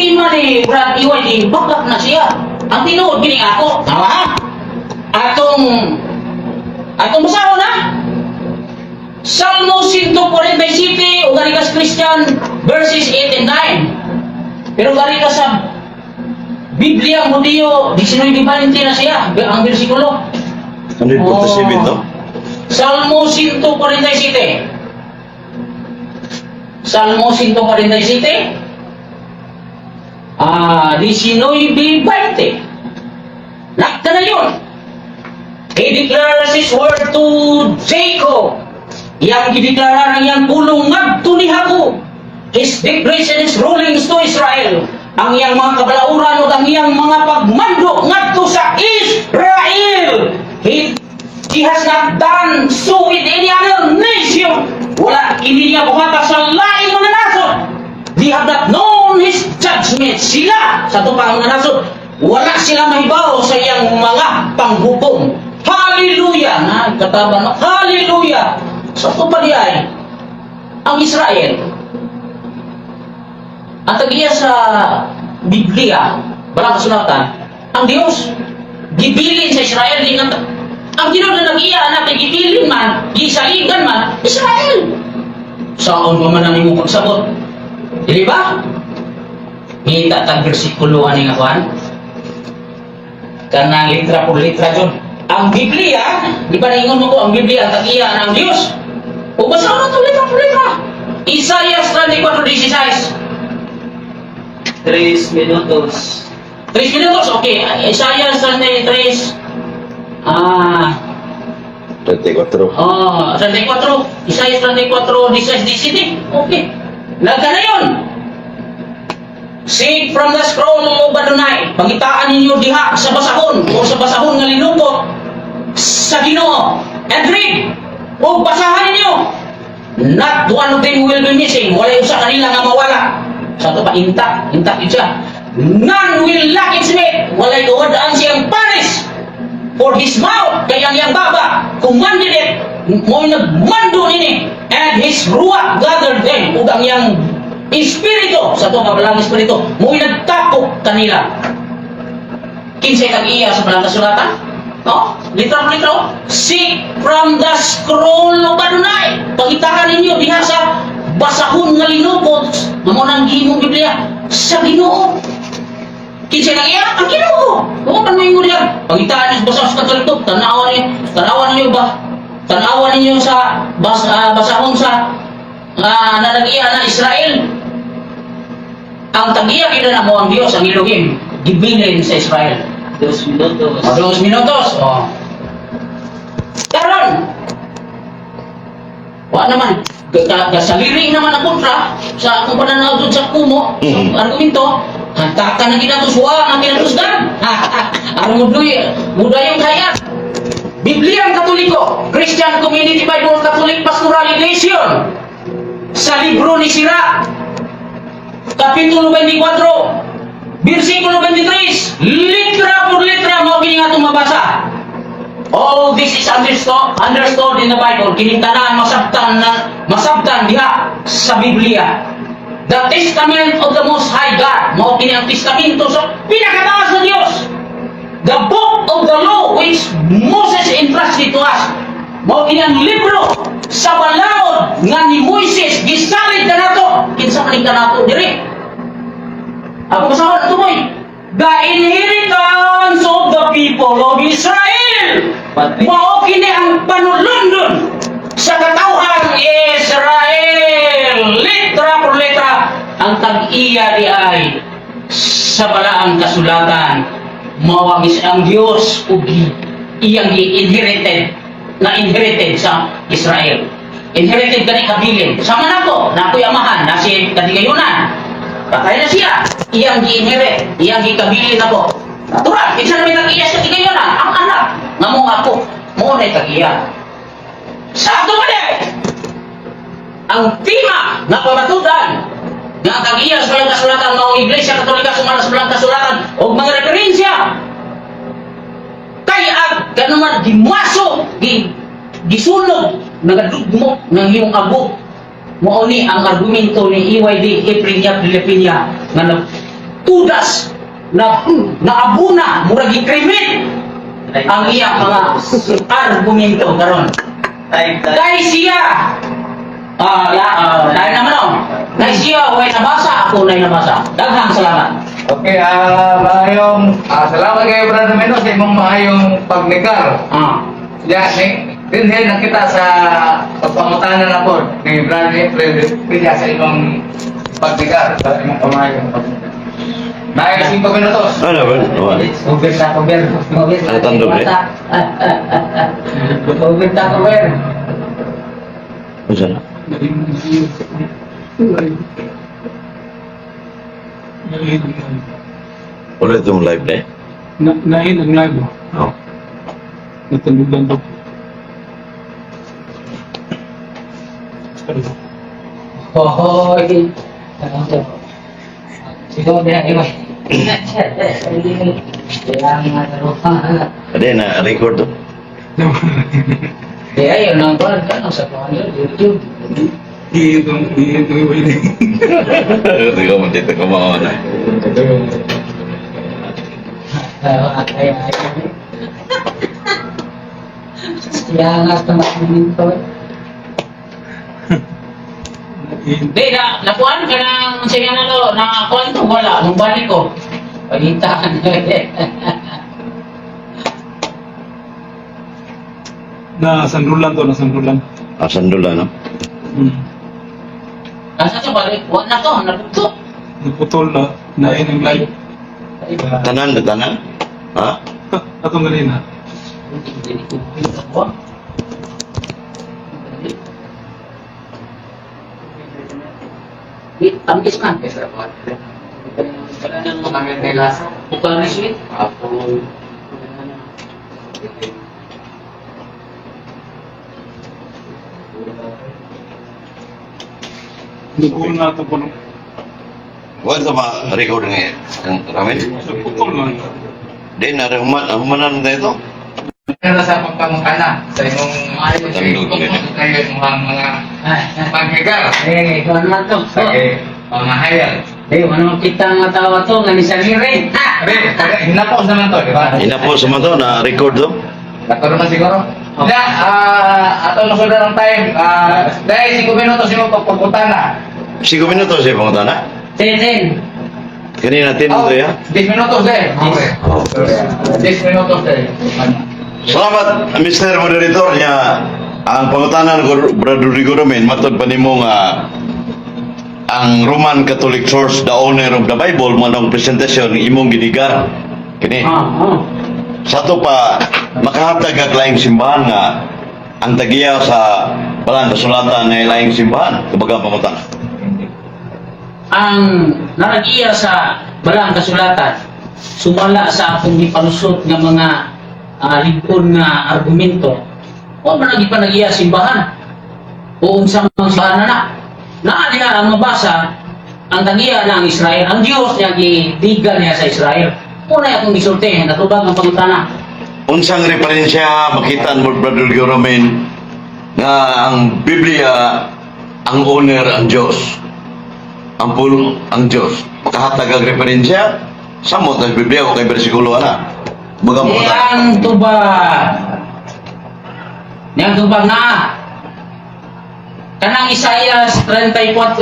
tema ni Brad EYD, backup na siya. Ang tinuod kini ako. Tama ha? Atong basahon na. Salmo 147 o gari ka sa Christian verses 8 and 9. Pero gari ka sa Biblia Hudiyo, 19:20 na siya, ang bersikulo. 147, no? Salmo 147. Salmo 147. 19:20. Lakta na yun. He declares his word to Jacob. Iyang gideklarar ang iyang pulong ngadto ni Jacob. His decrees and his rulings to Israel. Ang iyang mga kabalauran ug ang iyang mga pagmando ngadto sa Israel. He has not done so with any other nation. Wala kini niya buhata sa laing mga nasod. They have not known his judgment. Sila, sa ato pa ang mga nasod, wala sila mahibaw sa iyang mga panghukom. Hallelujah! Na, kataban no? Hallelujah! Sa ato pa di ay, ang Israel, ang tagiya sa Biblia, Balang Kasulatan, ang Diyos, gibilin sa Israel, di nga, ang Ginoo na nag-iya natin, gibilin man, gisaligan man, Israel. Saan pa man ang imong pagsabot? Dili ba? Ngita tag bersikulo ani nga kuan. Kanang litra por litra jud. Ang Biblia, di ba naingon mo ko ang Biblia ang tag-iya ng Dios? O basta na to litra por litra. Isaiah 34:16. 3 minutos. 3 minutos, okay. Isaiah 33. 34. Oh, 34. Isaiah 34, 16, 17. Okay. Lagka na yun. Seek from the scroll of Adonai. Pangitaan ninyo diha sa basahon o sa basahon nga linukot sa Ginoo. And read. O basahan ninyo. Not one of them will be missing. Walay usa kanila nga mawala. Sa ato pa intact, intact yun siya. None will lack its mate. Walay kawadaan siyang pares. For his mouth, kay ang iyang baba, commanded it, mo nagmando nini, and his ruach gathered them, ug ang iyang espiritu, sa ato kabalang espiritu, mo nagtapok kanila. Kinsay tag-iya sa Balang Kasulatan? No? Litra por litra. Seek from the scroll of Adonai. Pangitaan ninyo diha sa basahon nga linukot, mao nang gihimong Biblia sa Ginoo. Kinsa nang iya? Ang Ginoo. Kung man moingon diha, pangitaan ninyo sa basahon sa Katoliko, tanawan ninyo ba? Tanawan ninyo sa basahon sa na nag-iya na Israel. Ang tag-iya gid na mo ang Dios, ang Elohim, gibilin sa Israel. 2 minutos. O, 2 minutos. O. Karon, wa naman. Gasaliri naman ang kontra sa akong pananaw dun sa kumo, sa argumento, hantaka na ginatos, wa nga kinatusgan. Aron mudayong hayag. Biblia ang Katoliko, Christian Community Bible Catholic Pastoral Edition. Sa libro ni Sirach, Kapitulo 24, versikulo 23, litra por litra mao kini nga atong mabasa. All this is understood in the Bible. Kining tanan masabtan na masabtan diha sa Biblia. The testament of the Most High God. Mao kini ang testamento sa pinakataas na Dios. The book of the law which Moses entrusted to us. Mao kini ang libro sa balaod nga ni Moises gisalig kanato. Kinsa man kanato diri? Ako basahon ato moy. The inheritance of the people of Israel. Pati. Mao kini ang panulundon sa katawhan Israel. Litra por letra ang tag-iya di ay sa Balaang Kasulatan. Mao ang Dios ug iyang gi-inherited na inherited sa Israel. Inherited gani kabilin. Sama nako, na ako'y amahan, na si katigayunan. Patay na siya. Iyang gi-inherit, iyang gikabilin ako. Natural, kinsa na may tag-iya sa katigayunan? Ang anak. Nga mo ako, mo na tag-iya. Sa ato pa ang tema nga pamatudan nga ang tag-iya sa Balang Kasulatan mao ang Iglesia Katolika sumala sa Balang Kasulatan o mga referensya kay ag kanuman gimaso gisunog nagadugmok ng iyong abo. Mao ni ang argumento ni EYD Efren Yap de la Peña nga nag Tudas na naabuna, murag gi-cremate ang iyang mga argumento karon. Time, time. Kay siya ah la dahil naman oh. Kay siya way nabasa, ako na nabasa. Daghang salamat. Okay, maayong salamat kayo, Brother Meno, sa imong maayong pagnegar. Ya, ni dinhi nakita sa pagpangutana na po ni Brother Fred Villa sa imong pagnegar, sa imong pamaayong pagnegar. Dahil 5 minutos. Ano ba? Wala. Over ta cover. Over. Ano tandog, eh? Over ta cover. Unsa na? Live. Nain ang live. Wala itong live na eh. Nain ang live oh. Oh. Natandugan to. Sorry. Hoy. Ano to? Siguro na iwan. Kaya nga Ade na record to. Di ay yun ang kuan kano sa kuan YouTube. Iyon itong iba ini. Ikaw man dito ka mga na. Ay ay. Kaya nga sa argumento. Nain. Di na nakuan ka ng sige na to, na kuan to wala nung balik ko. Pagitaan. Na sandulan to, na sandulan. Ah, sandula no? Asa to balik? Wa na to, naputo. Naputol na. Nain ang live. Tanan na tanan? Ha? Atong ganina. Wait, tampis man. Namin ni Lasa. Bukan sweet. Apo. Nagkuhol na ito po. Wala ito ma-record nga ang ramen. Naputol na. Di na human humanan na ito. Ano sa pagpangutana sa imong Tandog maayong kayo imong mga pagnegar. Eh, ikaw naman to. Sige, mga hayal. Eh, ano kita nga tawa to, nga ni Sarire. Ha! Re, hinapos naman to, di ba? Inapos man to na record to. Dato naman siguro. Ya, ato musunod ang time. Dahil 5 minutos imong pagpangutana. 5 minutos siya pangutana. Ten, ten. Kanina tinan to ya. 10 minutos eh. Okay. Oh. 10 minutos eh. Salamat Mr. Moderator niya. Ang pangutanan ko Brother Rodrigo Romen matod pa nimo nga ang Roman Catholic Church the owner of the Bible man ang presentasyon imong ginigar kini. Sa ato pa makahatag ang laing simbahan nga ang tagiya sa balang kasulatan ng laing simbahan kumbaga ang pangutana. Ang naragiya sa balang kasulatan, sumala sa akong gipalusot nga mga ligpon nga argumento, o man lagi pa nagiya simbahan o unsa mang simbahan na na. Naa niya ang mabasa ang tagiya na ang Israel, ang Dios niya gidigan niya sa Israel. Una akong gisulti, natubag ang pangutana. Unsang referensya makita mo Brother Romen nga ang Biblia ang owner ang Dios. Ang pulong ang Dios. Makahatag ang referensya samot ang Biblia o kay bersikulo ana. Baga mo Eh, ang tubag. Yang tubag na. Kanang Isaias 34,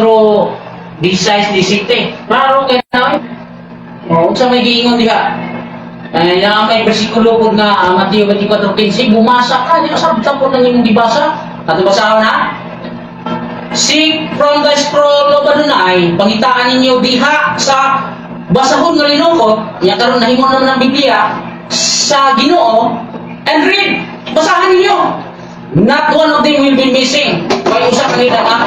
16, 17. Klaro kay na. Oh, unsa may giingon diha? Ay, na may bersikulo pud nga Mateo 24:15, bumasa ka, di masabtan po nang imong gibasa. Ato basahon na. Seek from the scroll of Adonai, pangitaan ninyo diha sa basahon nga linukot, nya karon nahimo naman ang Biblia sa Ginoo and read. Basahan ninyo. Not one of them will be missing. Way usa kanila ha.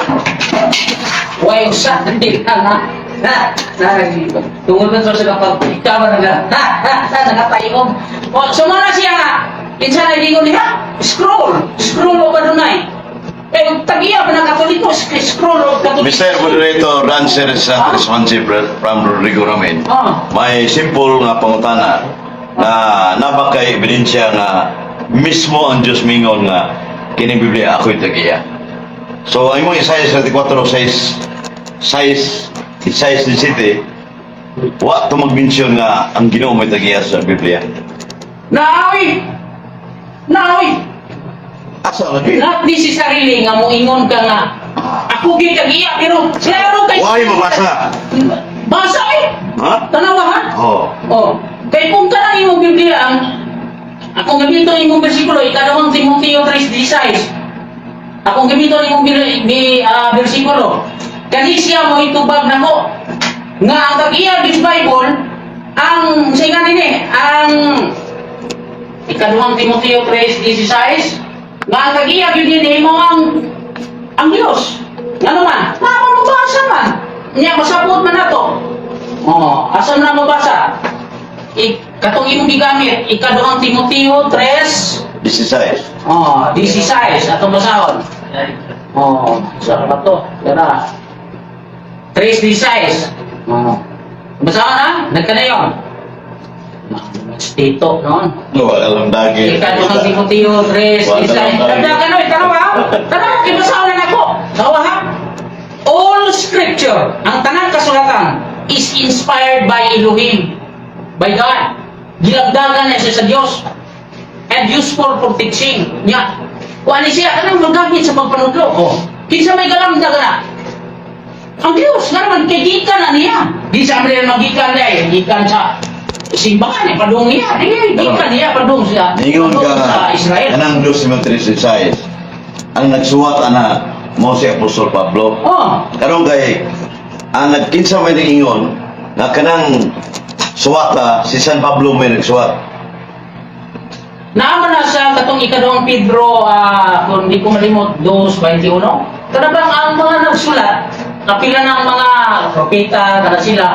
Way usa kanila ha. Ha, ha, tungod man sa kapag ikaw na ha, ha, ha, nakapayong. O, sumala siya nga. Kinsa na ingon niya? Scroll. Scroll of Adonai. Eh, tagiya pa ng Katoliko, scroll of Katoliko. Mr. Moderator, the answer is not responsive from Rodrigo Romen. May simple nga pangutana na naba kay ebidensya nga mismo ang Diyos mingon nga kining Biblia ako'y tagiya. So ang imong Isaiah 34 6 6 6 17 Wa to mag-mention nga ang Ginoo may tagiya sa Biblia. Naawi! Naawi! Asa lagi? Not necessarily nga moingon ka nga ako gyud tagiya, pero klaro kay Why mabasa? Basa eh. Ha? Tanawa ha? Oh. Oh, kay kung kanang imong Biblia ang akong gamiton imong bersikulo, Ikaduhang Timoteo 3:16. Akong gamiton imong bersikulo. Kani siya mo itubag nako nga ang tag-iya this Bible ang sa nga nini ang Ikaduhang Timoteo 3:16 nga ang tag-iya gyud nini mo ang Dios. Nga naman, na mabasa man. Nya masabot man nato. Oh, asa na mabasa? Katong imong gigamit, Ikaduhang Timoteo 3 16. Oh, 16 atong basahon. Oh, sa ba to? Dara. 3:16. Oh. Basahon ha? Nagkanayon. Tito noon. No, alam dagi. Ikaduhang Timoteo 3:16. Tanda ka no, tanaw ha? Tanaw, kibasahon na nako. Tawa ha? All scripture, ang tanang kasulatan is inspired by Elohim, by God. Gilagdagan na siya sa Dios and useful for teaching. Nya, kuan ni siya kanang magamit sa pagpanudlo. Oh. Kinsa may galamdag na? Ang Dios nga naman kay gikan na niya. Di sa amin magikan niya, eh. Gikan sa simbahan eh, padung niya. Di gikan niya padung siya. Ningon padung ka sa Israel. kanang 2 Timoteo 3:16. Ang nagsuwat ana mo si Apostol Pablo. Oh, Karon kay ang nagkinsa may ingon nga kanang suwata si San Pablo may nagsuwat. Naama na sa katong Ikaduhang Pedro, kung di ko malimot, 2:21. Kana bang ang mga nagsulat, kapila ng mga propeta, kana sila,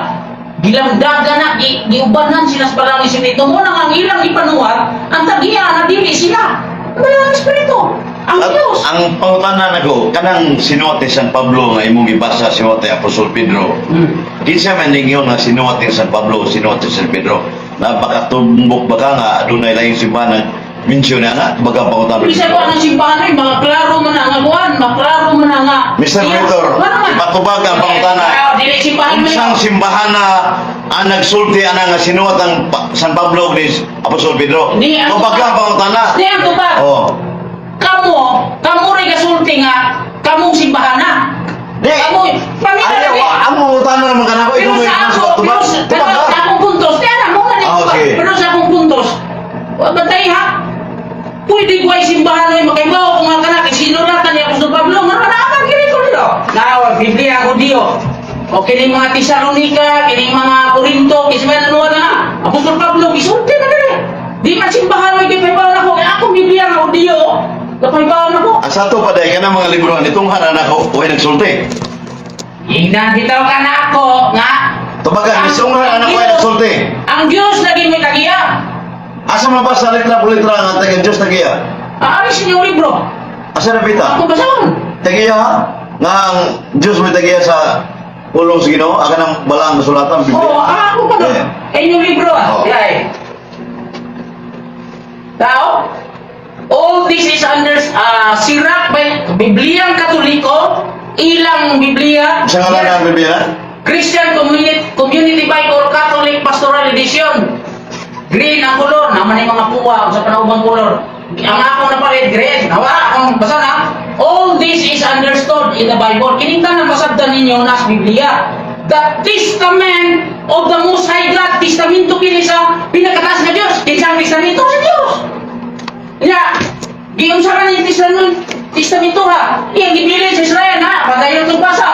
gilamdagan na, giubanan sila sa Balaang Espiritu. Mo nang ang ilang ipanuhat, ang tagiya na dili sila. Ang Balaang Espiritu, ang At Diyos. ang pangutana nako kanang sinuwat ni San Pablo nga imong gibasa sinuwat ni Apostol Pedro. Kinsa man ningon nga sinuwat ni San Pablo, sinuwat ni San Pedro? Napakatumbok ba ka nga adunay laing simbahan ng mention na nga baga pangutana. Bisa ko ang simbahan ay mga klaro man ang aguan, maklaro man ang nga. Mr. Iya, Victor, wala man. ipatubag ang pangutana. Eh, dili simbahan man. Unsang simbahan na ang nagsulti ana nga sinuwat ang San Pablo ni Apostol Pedro? Di, ang Tubag ang pangutana. Di ang tubag. Oh. Kamo, kamo rin kasulti nga, kamong simbahan na. Di. Kamo, pamilya Ayaw, rin. ang pangutana naman kanako Pero ikaw may sa ako, tubag. pero sa, pero Tubag sa ka. akong puntos, kaya na mo na Ah, okay. Pero sa akong puntos, wa bantay ha. Pwede ko ay simbahan ay makaibaw kung nga kana kay sinulatan ni Apostol Pablo, nga naaman kini ko nilo. Nawa Biblia ko Dio. O kini mga Tesalonika, kini mga Korinto, kini mga nanuwa na. Apostol Pablo gisulti na dili. Di man simbahan ay kay na ko, kay akong Biblia nga Dio. Kapaybaw na ko. Ang sa ato pa dahil ka ng mga libro nitong hanan ako, huwag nagsulti. Ingnan bitaw ka na ako nga. Tubagan, misong hanan ako ay nagsulti. Ang Diyos lagi may kagiya. Asa mabasa letra po letra nga taga Diyos tagiya? Aalis inyong libro. Asa na pita? Ako basahon. Tagiya ha? Nga ang Diyos may tagiya sa pulong sa Ginoo, aka ng balang kasulatan, Biblia. Oo, ako pa doon. Eh. Inyong libro ah. Oo. Yay. Tao, all this is under Sirach by Bibliang Katoliko, ilang Biblia. Sa ngalan ng Biblia? Christian Community Bible Catholic Pastoral Edition. Green ang kolor, naman yung mga kuwa sa panaubang kolor. Ang akong napalit, green. Nawa, akong basa na. All this is understood in the Bible. Kining tanan masabtan ninyo nas Biblia. The Testament of the Most High God. Testamento kini sa pinakataas nga Dios. Kinsa ang testamento sa Dios. Nya, giunsa man yung testamento, testamento ha. Iyang gibilin sa Israel ha. Padayon itong basa.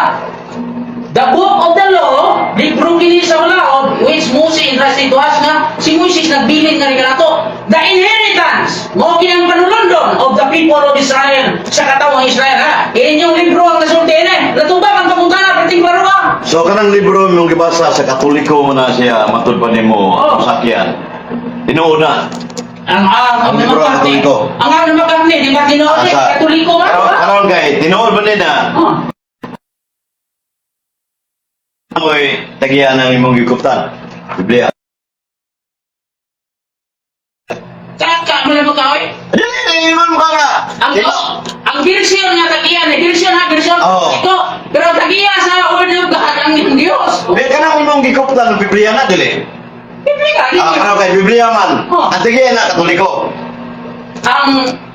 The book of the law, libro kini sa balaod, which Moses entrusted to us nga, si Moises nagbilin nga rin kanato. The inheritance, mao kini ang panulundon of the people of Israel, sa katawang Israel ha. Inyong libro ang nasulti ini. Natubag ang pamungkana, perting klaro ha. So kanang libro mong gibasa sa Katoliko man na siya matud pa nimo Oh. sakyan. Tinuod na. Ang Ang libro ang Katoliko. Ang McCartney, di ba tinuod eh, Katoliko man Karon ba? karon kay tinuod ba ni na Oh. mo'y tagiya ng imong gikuptan. Biblia. Kaka mo na mo ka, oy. Dili ingon mo ka nga. Ang Di ba? Ang version nga tagiya ni version ha, version Oo. Katoliko. Pero ang tagiya sa Word of God ang Diyos. Di kana kung mong gikoptan ng Biblia na dili. Biblia. Ah, kana kay Biblia man. Oh. Ang tagiya na Katoliko.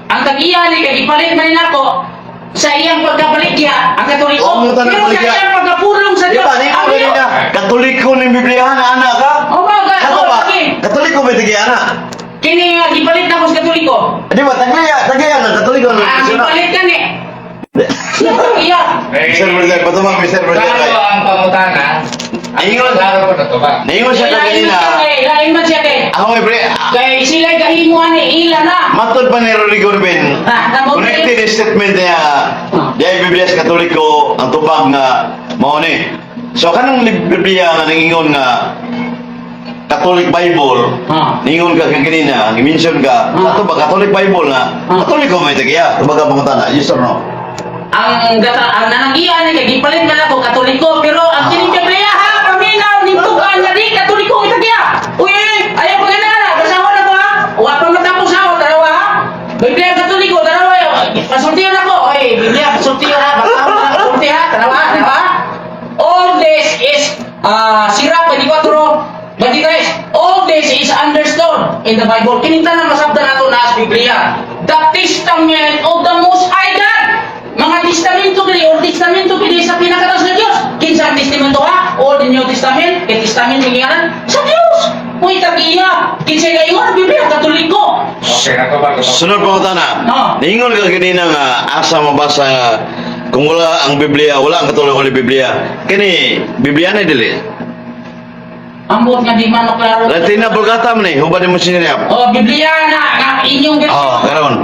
Ang tagiya ni kay gipalit man nako sa iyang pagkabaligya ang Katoliko. Oo, ang Pero sa baligya. iyang pagkapulong sa Di Diyos ba ni ang mo Diyos. na Katoliko ning Biblia na ana ka? Oh, mga Kato oh, ba? sige. Katoliko ba tagiya na? Kini nga gipalit nako sa Katoliko. Di ba tagiya, tagiya na Katoliko na. Ang gipalit kani. Siya tagiya. Mr. Brother, patubang Mr. Brother. Klaro ang pangutana. Ingon. Klaro po na to ba? Naingon siya Lain man kanina. siya kay, lain man siya kay. Ako may pre, Kay sila gahimuan ni ila na. matod pa ni Rodrigo Ruben. Connected ang statement niya. Di ay Biblia sa Katoliko ang tubag nga mao ni. So kanang Biblia nga nangingon nga Catholic Bible, ningon ka kanina, gi-mention ka, ato ba Catholic Bible nga, Katoliko may tagiya, tubag ang pangutana, yes or no? Ang gata ang nananggian ni kay gipalit man ako Katoliko, pero ang kining Biblia ha, paminaw ning tugan nga di Katoliko ang tagiya. Uy, uy, ayaw pa gana na, basahon na ko ha. Wa pa matapos ha, tarawa ha. Biblia Katoliko, tarawa. Pasultiyon ako. Oy, Biblia pasultiyon ha, basahon na pasulti ha, tarawa, tarawa. All this is Sirach 24:23. All this is understood in the Bible. Kining tanan masabtan nato na sa Biblia. The testament of the Most High God. Mga testamento kini or testamento kini sa pinakataas nga Dios. Kinsa ang testamento ha? Old and New Testament, kay testament ni ngalan sa Dios. Uy, tagiya. Kinsa gayon ang Biblia Katoliko. Okay, nato ba? Sunod pangutana. Ningon ka kanina nga asa mabasa nga kung wala ang Biblia, wala ang Katoliko ni Biblia. Kini Biblia na dili. Ambot nga di man maklaro. Latina Vulgata man ni, hubad mo siya. Oh, Biblia na nga inyong version. Oh, karon.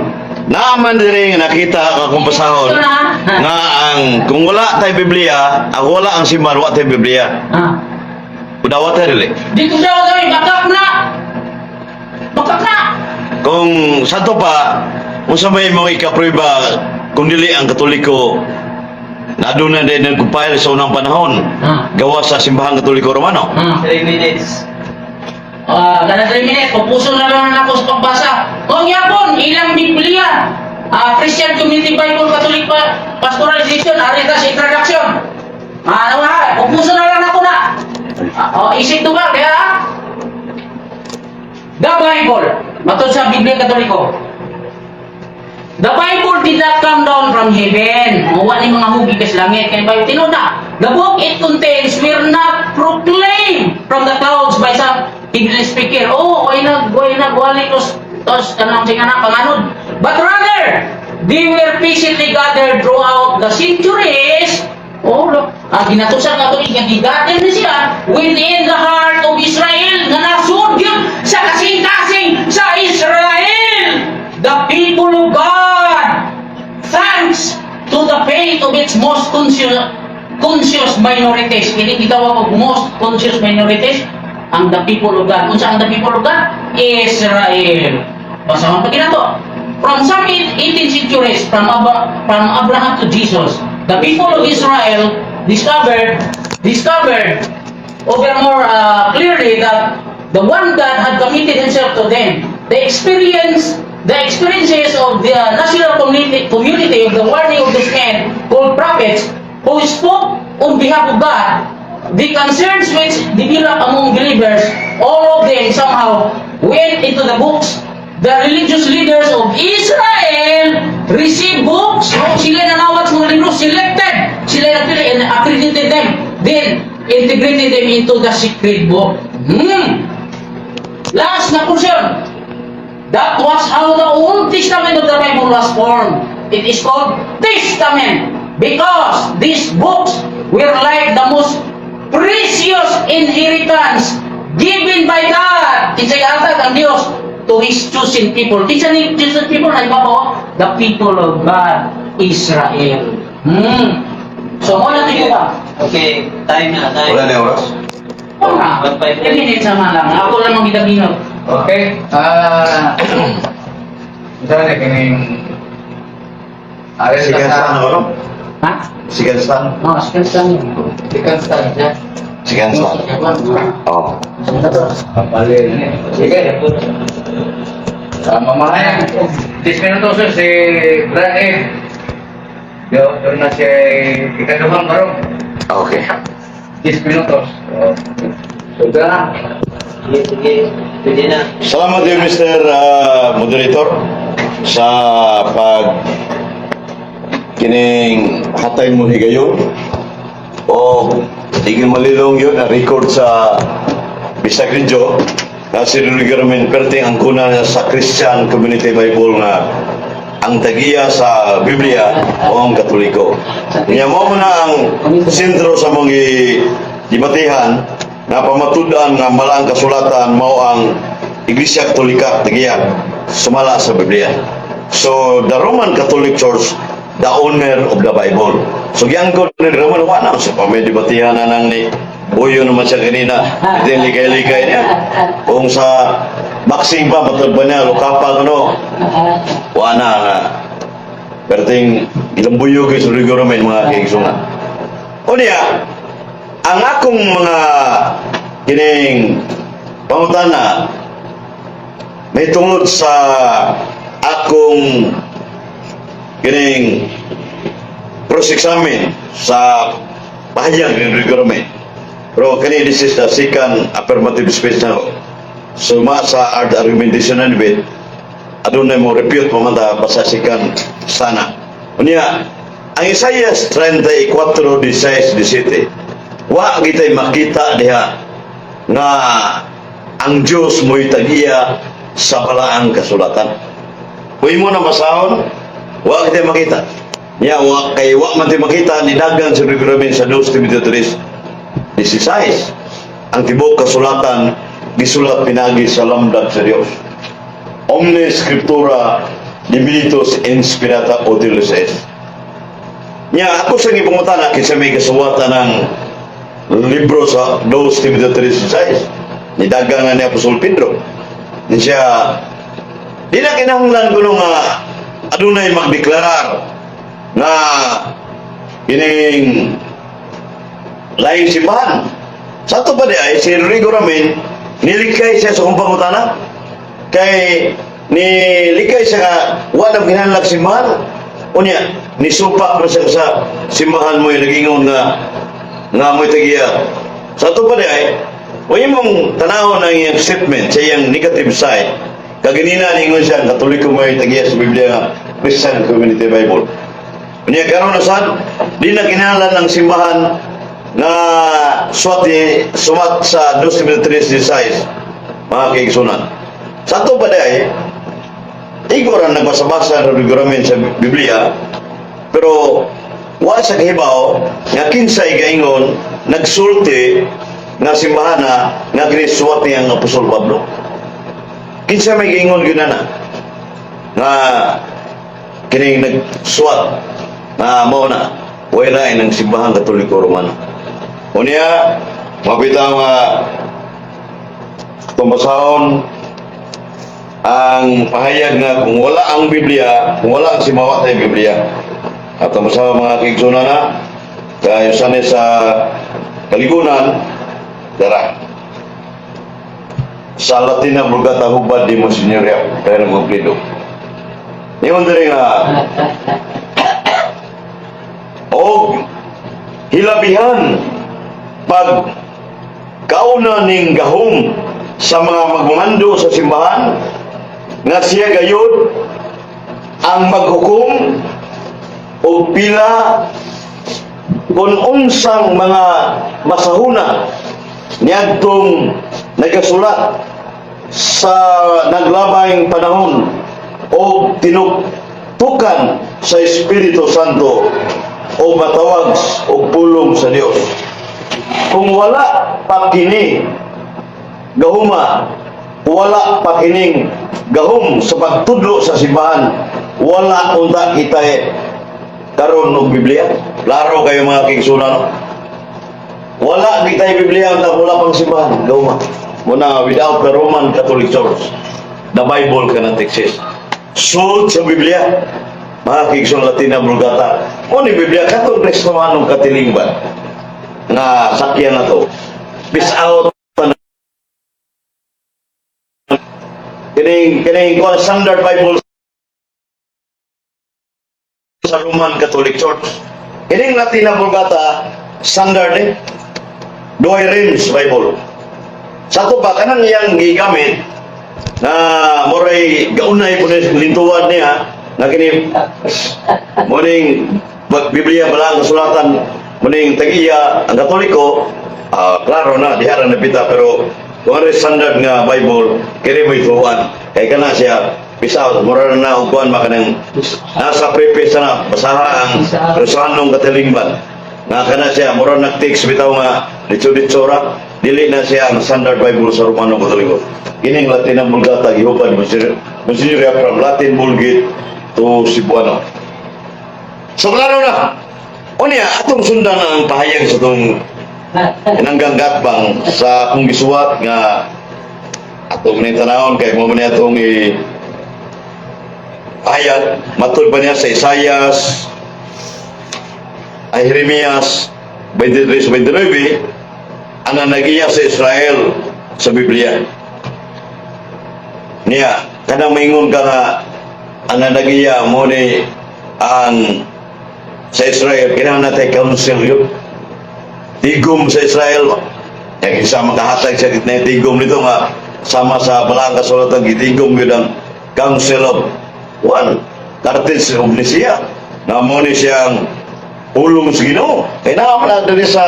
Naaman diri nga nakita ka kung basahon Ito na. nga ang kung wala tay Biblia, ang wala ang simbahan, wa tay Biblia. Udawa tay dili. Di ko daw kami bakak na. Bakak na. Kung sa to pa, unsa may mga ikaprueba kung dili ang Katoliko na doon na din nag-compile sa unang panahon gawa sa simbahang Katoliko Romano. 3 minutes. Ah, kada 3 minutes, pupuso na lang ako sa pagbasa. Kung yapon, ilang Biblia. Christian Community Bible Catholic Pastoral Edition, arita sa introduction. Ano ha? Pupuso na lang ako na. Oh, isip to ba? Kaya, the Bible, matod sa Biblia Katoliko, the Bible did not come down from heaven. Mawa ni mga hugi kas langit. Kaya Bible tinuod na. The book it contains were not proclaimed from the clouds by some English speaker. Oh, way nag, wali tos, tos, kanang singa na, panganod. But rather, they were patiently gathered throughout the centuries. Oh, look. Ang ginatusan nga ito, nga gigather ni siya within the heart of Israel nga nasud yun sa kasing-kasing sa Israel. The people of God, thanks to the faith of its most conscious minorities. Kini gitawag og most conscious minorities ang the people of God. Unsa ang the people of God? Israel. Basahon pa kinato. From some 18 centuries, from Abraham to Jesus, the people of Israel discovered over more clearly that the one God had committed himself to them. The experiences of the national community of the warning of those men called prophets who spoke on behalf of God, the concerns which developed among believers, all of them somehow went into the books. The religious leaders of Israel received books. Oh, sila nanawat sa mga libro, selected. Sila nagpili and accredited them. Then, integrated them into the secret book. Last na portion. That was how the Old Testament of the Bible was formed. It is called Testament because these books were like the most precious inheritance given by God. Kinsa gihatag ang Dios to His chosen people. Kinsa ni chosen people na ibabaw? The people of God, Israel. So, mo na tingko ba? Okay, time na, time. Wala na oras. Wala. 1:05. 10 minutes naman lang. Ako lang ang gidaginot. Okay. Ah, unsa na kining Ayon Second sa stand ako, no? Ha? Second stand. Oh, second stand yun. Second stand siya. Second stand. Oh. Kapalin ni. Sige. Mamaya, 10 minutos sir, si Brad Ed. Yo, doon na siya ikaduhang karong Okay. 10 minutos. So, so na. Sige, sige. Pwede na. Salamat din, Mr. Moderator, sa pag kining hatay mo higayon o tigil malilong yun na record sa Bisag Radio na si Rodrigo Ramen perting ang kuna sa Christian Community Bible nga ang tagiya sa Biblia o ang Katoliko. Niya mo na ang sentro sa mga dibatihan na pamatud-an nga malaang kasulatan mao ang Iglesia Katolika tagiya sumala sa Biblia. So the Roman Catholic Church, the owner of the Bible. So giangkon ni Roman, wala sa pa may debatihan na nang ni Buyo naman siya kanina. Hindi likay-likay niya. Kung sa boxing pa, matod ba niya, lukapag ano, wala nga. Perting ilang buyog yung Rodrigo Roman, mga kaigsungan. O niya, ang akong mga kining pangutana may tungod sa akong kining cross-examine sa pahayag ni Rodrigo Roman. Pero kani, this is the second affirmative speech na ako. So ma sa art argumentation and debate, adunay mo refute pa man ta basta second sana. Unya, ang Isaiah 34:16 17, wa gitay makita diha nga ang Diyos mo'y tag-iya sa balaang kasulatan. Kung imo na basahon, wa kitay makita. Nya wa kay wa man tay makita ni dagan sa Rodrigo sa 2 Timoteo 3:16. Ang tibuok kasulatan gisulat pinagi sa lamdag sa Dios. Omnes scriptura divinitus inspirata utilis est. Nya ako sa gipangutana kinsa may kasuwatan ng libro sa 2 Timoteo 3:16. Nidagang na ni Apostol Pedro. Ni siya, di na kinahanglan kuno nga adunay magdeklarar nga kining laing simbahan. Sa ato pa di ay, si Rodrigo Ramin, nilikay siya sa kong pangutana. Kay nilikay siya nga, wala kinahanglan simbahan. Unya, nisupak na siya sa simbahan mo yung nagingon nga nga mo'y tagiya. Sa ato pa di ay, kung imong tanawon ang iyang statement sa iyang negative side, kaganina ningon siya, Katoliko mo'y tagiya sa Biblia nga Christian Community Bible. Unya karon na sad, di na kinahanglan ng simbahan na suwat sumat sa 2.3.16, mga kaigsunan. Sa ato pa di ay, igor ang nagbasa-basa ng Rodrigo sa Biblia, pero wa sa kahibaw nga kinsay gaingon nagsulti nga simbahana nga kinisuwat niya ang Apostol Pablo. Kinsa may gaingon gyud na nga kining nagsuwat nga mao na wala ng Simbahan Katoliko Romano. Unya, mapita nga tumbasahon ang pahayag nga kung wala ang Biblia, kung wala ang simawa sa Biblia. At ang mga kaigsunan na, kayo sanay sa kaligunan, dara. Sa Latina Vulgata hubad di Monsignor Yap, kaya ng kumpleto. Ingon diri nga, og hilabihan pag kauna ning gahom sa mga magmamando sa simbahan nga siya gayud ang maghukom og pila kung unsang mga masahuna niadtong nagasulat sa naglabayng panahon o tinuktukan sa Espiritu Santo o matawag og pulong sa Dios. Kung wala pa kini gahuma, wala pa kining gahom sa pagtudlo sa simbahan, wala unta kita karon og Biblia. Klaro kayo, mga kaigsunan, no? Wala kita Biblia unta wala pang simbahan, gahuma. Muna, without the Roman Catholic Church, the Bible cannot exist. Sulod sa Biblia, mga kaigsunan, Latina Vulgata. O ni Biblia, katong Kristohanong katilingban nga sakyan na to. Peace out na kining kining kuan, Standard Bible. sa Roman Catholic Church. Kining Latina Vulgata, standard eh. Douay Rheims Bible. Sa ato pa, kanang iyang gigamit na moray gaunay po ni lintuan niya nga kini muning Biblia bala ang kasulatan, muning tag-iya ang Katoliko, klaro na diha ra napita. Pero kung ano standard nga Bible, kini mo'y tuwan kay kana siya bisa mura na og kuan makanang nasa preface na basaha ang Rosanong katilingban nga kana siya mura nag-text bitaw nga ditso-ditso ra. Dili na siya ang standard Bible sa Romano Katoliko. Kining Latin ang Vulgata gihupad Monsignor from Latin Vulgate to Cebuano. So klaro na. Unya, atong sundan ang pahayag sa itong inanggang gatbang sa akong gisuwat nga atong ning tanawon kay mo man atong i pahayag matud pa niya sa Isayas ay Jeremias 23:29 ang nagiya sa Israel sa Biblia niya. Kanang maingon ka nga ang nagiya mo ni ang sa Israel, kinahanglan natin council yun tigom sa Israel. Yang isa makahatag sa gitna tigom nito nga sama sa balaang kasulatan, gitigom yun ang Council of One Carthage of Nicaea na mo ni siyang pulong sa Ginoo. Kaya naman na diri sa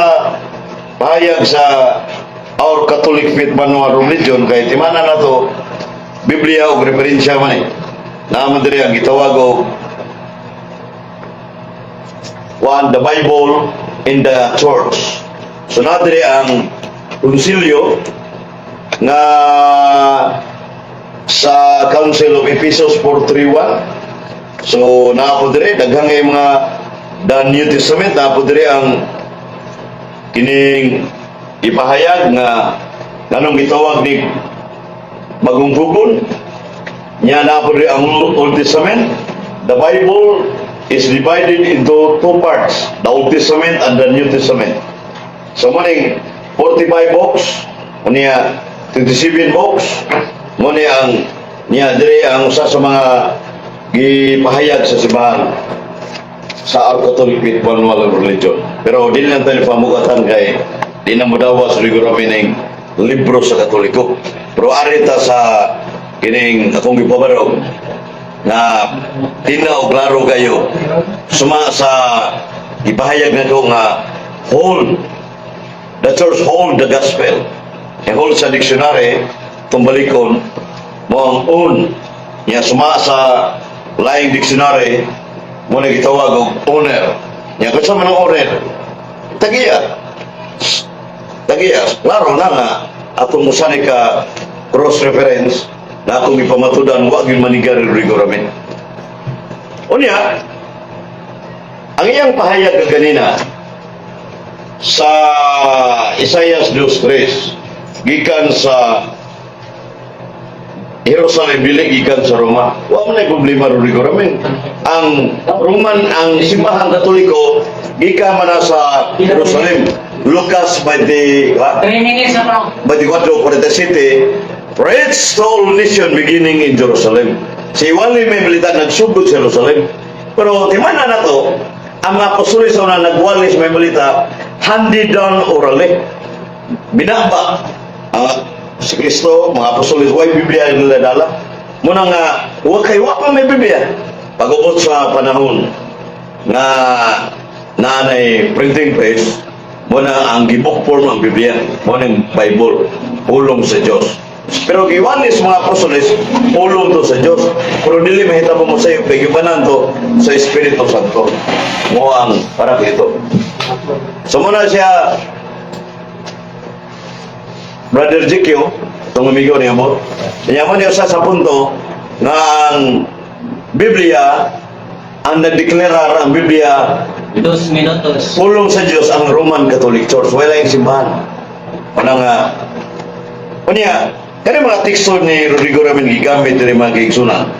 pahayag sa Our Catholic Faith Manual of Religion, kay timana na to Biblia o referensya man eh. Naman diri ang gitawag og one, the Bible in the Church. So na diri ang konsilyo nga sa Council of Ephesus 431. So naa po diri daghang kay mga the New Testament, naa po diri ang kining ipahayag nga nganong gitawag ni bagong pugon niya. Naa po diri ang Old Testament. The Bible is divided into two parts, the Old Testament and the New Testament. So maning 45 books niya, 27 books mo ni ang niya diri ang usa sa mga gipahayag sa simbahan sa Our Catholic Faith Manual of Religion. Pero di lang tayo pamugatan kay di na mo dawas rigor ning libro sa Katoliko. Pero ari ta sa kining akong gipabarog na tinaw klaro kayo suma sa ipahayag na ko nga hold the church hold the gospel. E hold sa dictionary tumbalikon mo ang own niya. Suma sa laing dictionary mo na gitawag og owner niya. Kung sa man ang owner, tagiya tagiya, klaro na nga atong musani ka cross reference na akong ipamatudan wa gyud manigar rigoramente. Unya, ang iyang pahayag kanina sa Isaias 2:3, gikan sa Jerusalem, dili gikan sa Roma. Wa man ay problema, Rodrigo Ramen. Ang Roman, ang simbahang Katoliko gikan man na sa Jerusalem. Lucas 20, 3 minutes na pa. 24:47, "Preach to all nation beginning in Jerusalem." Si Juan may balita nagsugod sa Jerusalem. Pero timana na to, ang mga apostoles sa una nagwali sa may balita, handed down orally. Binaba. Ang si Kristo, mga apostoles, way Biblia nila dala. Muna nga, wa kay wa pa may Biblia. Pag-ubot sa panahon nga naanay printing press, mo na ang gi-book form ang Biblia, mo ng Bible, pulong sa Dios. Pero giwalis mga apostoles, pulong to sa Dios. Pero dili mahitabo mo sa iyo, kay gibanan to sa Espiritu Santo. Mo ang para dito. So muna siya, Brother GQ, itong amigo niya mo, niya mo niya sa punto nga ang Biblia, ang nagdeklarar ang Biblia 2 minutos. Pulong sa Diyos ang Roman Catholic Church. Wala yung simbahan. Wala nga. Unya, kani mga teksto ni Rodrigo Ramin gigamit diri, mga kaigsunan.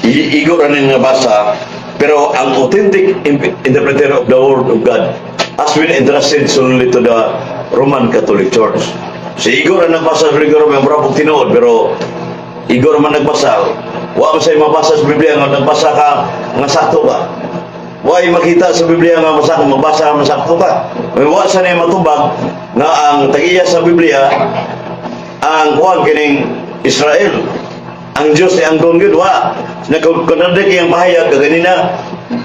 Igor ani nga basa, pero ang authentic interpreter of the Word of God has been entrusted solely to the Roman Catholic Church. Si Igor ang nagbasa sa Rodrigo Ramin, mura pong tinuod, pero Igor man nagbasa. Wa man say mabasa sa Biblia nga nagbasa ka nga sakto ba. Why makita sa Biblia nga masak mabasa masakto ka. May wa sa niya matubag nga ang tag-iya sa Biblia ang kuan kining Israel. Ang Diyos ay ang gongod wa. Nagkontradict iyang pahayag kaganina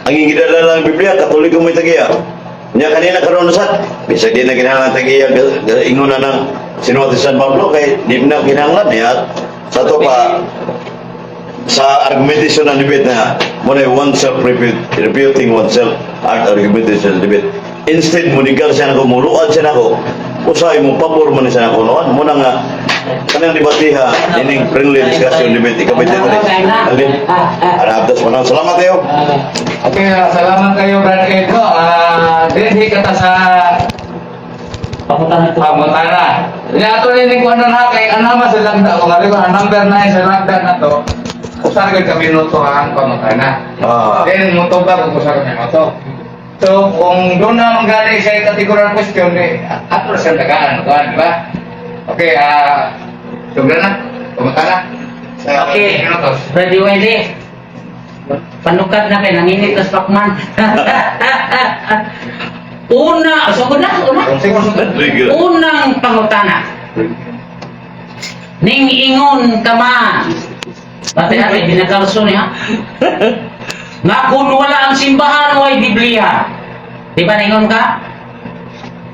ang gidala lang Biblia, Katoliko may tag-iya. Nya kanina karon na sad bisag di na kinahanglan tag-iya ingon na ng sinuwat ni San Pablo kay di na kinahanglan niya sa to pa sa argumentation ng debate na mo na oneself refuting oneself art argumentation debate. Instead mo nigar siya nako, muluan siya nako, usahay mo pabor man siya nako noon mo na nga kanang debatiha ining friendly discussion debate ikabit dito alin arabdas man. Salamat kayo. Okay, salamat kayo, Brad Ed. No, dinhi ka ta sa Pangutana ito. pangutana. Nya ato ni ko na kay anama sa lagda ko kali ang number 9 sa lagda na to. Usa ka minuto ang pangutana. Then motubag kung usa ka minuto. So, kung doon na manggali sa categorical question, eh, ato na siyang tagaan, kuan, di ba? Okay, sobra na. Pangutana. Sa Okay. minutos. Ready, ready. Panukad na kay nanginit na Pacman. Una, so una, una. Sige. Unang pangutana. Ning ingon ka man. Bate natin, binakalso niya. Nga kung wala ang simbahan, way Biblia. Di ba ningon ka?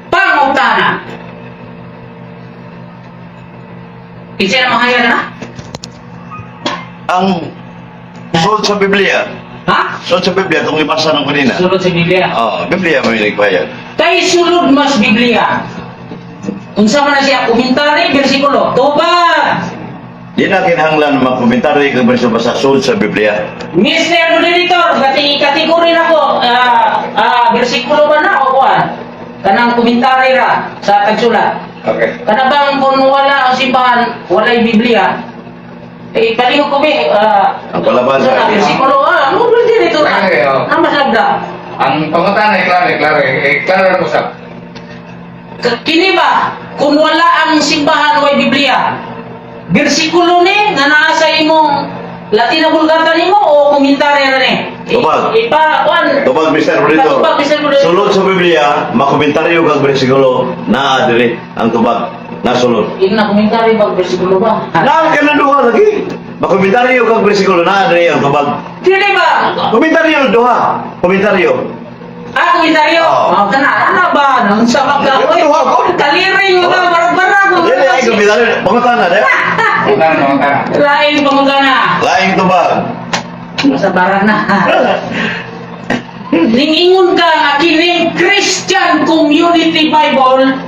Pangutana. Kinsa na mahayag na? Ang sulod sa Biblia. Ha? Sulod sa Biblia kung ibasa ng kanina. Sulod sa Biblia. Oh, Biblia may nagpahayag. Kay sulod mas Biblia. Unsa man na siya komentary bersikulo. Tubag. Di na kinahanglan magkomentaryo kang basta basta sulod sa Biblia. Mr. Moderator, kati kategory na ko, bersikulo ba na o kuan? Kanang komentary ra sa tagsulat. Okay. Kana bang kung wala ang simbahan, walay Biblia? Eh, palihog ko be, Ang palaban sa sa- bersikulo, no, moderator na. Okay, oh. Na mas lagda. Ang pangutana ay klaro, klaro, eh, klaro na usap. Kini ba, kung wala ang simbahan way Biblia, bersikulo ni nga naa sa imong Latina Vulgata nimo o komentary ra ni? Tubag. Ipa, kuan. Tubag, Mr. Moderator. Tubag, Mr. Moderator. Sulod sa Biblia, makomentaryo kag bersikulo naa diri ang tubag nasulod. Yung na komentary ba bersikulo ba? Naa ka na duha lagi. Makomentaryo kag bersikulo naa diri ang tubag. Dili ba? Komentaryo duha. Komentaryo. Ah, komentaryo. Oo. Oh, kana ana ba? Nang sa ka. Ano, duha ko? Kaliring mo ka barag-barag. Dili ay komentaryo. Pangutana de. Pangutana, pangutana. Lain pangutana. Laing tubag. Sa barang na. Ningingon ka nga kining Christian Community Bible,